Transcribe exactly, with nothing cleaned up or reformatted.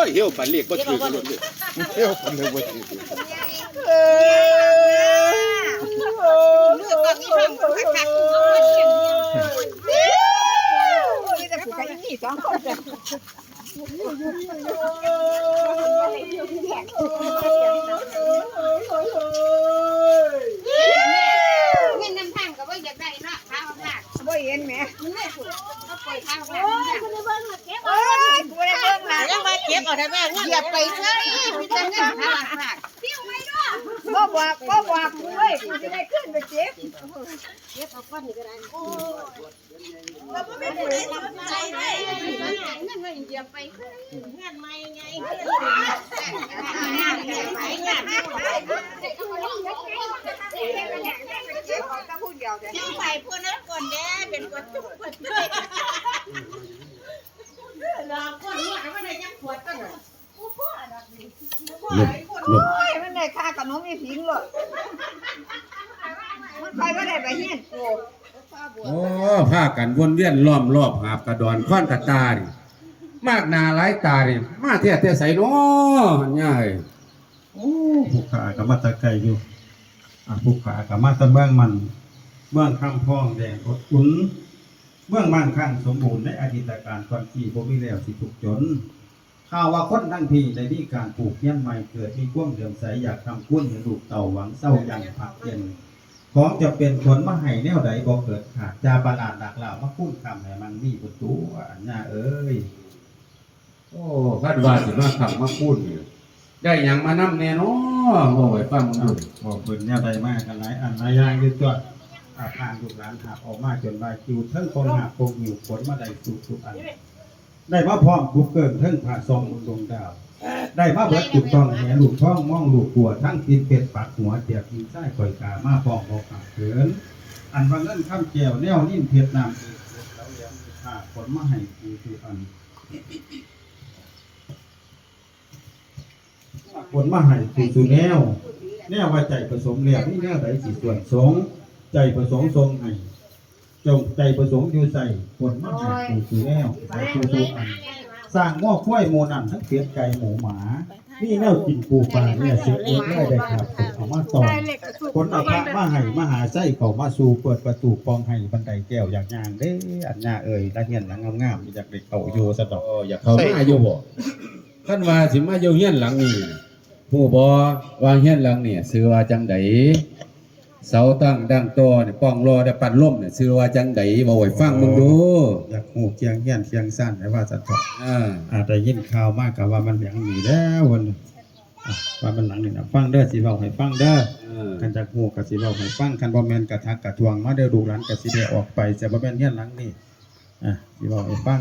เฮ้ยเฮ้ยปันเลขบ่ถือกันเลย เฮ้ยปันเลขบ่ถือ เงินนำทางก็บ่อยากได้เนาะ ขาวมาก บ่เห็นแหม มันไม่ถูก ก็ปล่อยขาวมาก โอ้ย กูได้เบิ่งละ ยังมาเก็บเอาได้แม่ เหยียบไปเฉย มีแต่เงินขาวมาก บ่บอก บ่บอกกูเลย กูจะได้ขึ้นไปเก็บ เก็บเอาก้อนนี้ก็ได้ โอ้ย ลบ ลบ โอ้ย มันได้ค่าขนมอีผิงโลด มันไปบ่ได้ไปเฮียนกู โอ้ พากันวนเวียนล้อมรอบหาบกระดอนค้อนกระตานี่ มากหน้าหลายตานี่ มาแท้แต่ไสน้อ อันยาย โอ้ ผู้ข้าก็มาแต่ไกลอยู่ อ่ะ ผู้ข้าก็มาแต่เมืองมัน เมืองคำพองแดนอดอุ่น เมืองมั่งคั่งสมบูรณ์ในอดีตการก่อนที่บ่มีแล้วสิทุกข์จน ข่าวว่าคนทั้งพี่ได้มีการปลูกเฮียนใหม่ เกิดมีความเหลื่อมใสอยากทำคุณให้ลูกเต้าหวังเศร้ายังพักเย็น ของจะเป็นคนมาให้แนวใดบ่เกิดขาด จาประหลาดหลากหลาวมาคูณคำให้มันมีบุญตัวอันย่าเอ้ย โอ้ คันว่าสิมาคำมาคูณนี่ ได้หยังมานำแน่น้อ เว้าให้ฟังดู บอกเพิ่นแนวใดมากันหลายอันหลายอย่างอยู่ตัว อาผ่านลูกหลานหาบออกมาจนว่าอยู่เทิงกองหาบกองหิ้วขนมาได้สู่ทุกอัน ได้มาพร้อมกุบเกิงเทิงผ้าซองบนดวงดาว ได้มาเบิดกุบต้องแหลูกท้องมองลูกกัวทั้งกินเป็ดปักหัวเจียกกินไส้ข่อยกามาพร้อมบ่ขาดเขิน อันว่าเงินคำแก้วแนวนิ่มเพชรน้ำเอกเขลาแหลมผ้าขนมาให้สู่ทุกอัน คนมาให้ผู้สู่แนว แนวว่าใจประสงค์แล้ว มีแนวใดสิส่วนสง ใจประสงค์ทรงให้ จงใจประสงค์อยู่ใส่ คนมาให้ผู้สู่แนว ให้ผู้สู่อัน สร้างหม้อข้วยหมู่นั่นทั้งเป็ดไก่หมูหมา มีแนวกินปูปลาเนี่ยสิอดได้ได้ครับ เอามาต่อ คนเอาพระมาให้มหาไส้เขามาสู่ เปิดประตูปองให้บันไดแก้วอยากย่างเด้ อันย่าเอ่ย ละเฮียนหลังงามๆ อยากได้เข้าอยู่สะดอก โอ้ อยากเข้ามาอยู่บ่ คันว่าสิมาอยู่เฮียนหลังนี้ ฮู้บ่ว่าเฮียนหลังนี้ชื่อว่าจั่งใด เสาตั้งดั้งต่อนี่ ป้องล้อและปั้นลมนี่ ชื่อว่าจั่งใด เว้าให้ฟังเบิ่งดู อยากฮู้เคียงเฮียนเคียงซาน ให้ว่าซั่นเถาะ อ่า อ่า ได้ยินข่าวมาก็ว่ามันหลังนี้แล้ว ว่า อ่ะ ว่ามันหลังนี้นะ ฟังเด้อ สิเว้าให้ฟังเด้อ เออ คันอยากฮู้ก็สิเว้าให้ฟัง คันบ่แม่นก็ทักก็ทวงมาเด้อ ลูกหลานก็สิได้ออกไป แต่บ่แม่นเฮียนหลังนี้ อ่ะ สิเว้าให้ฟัง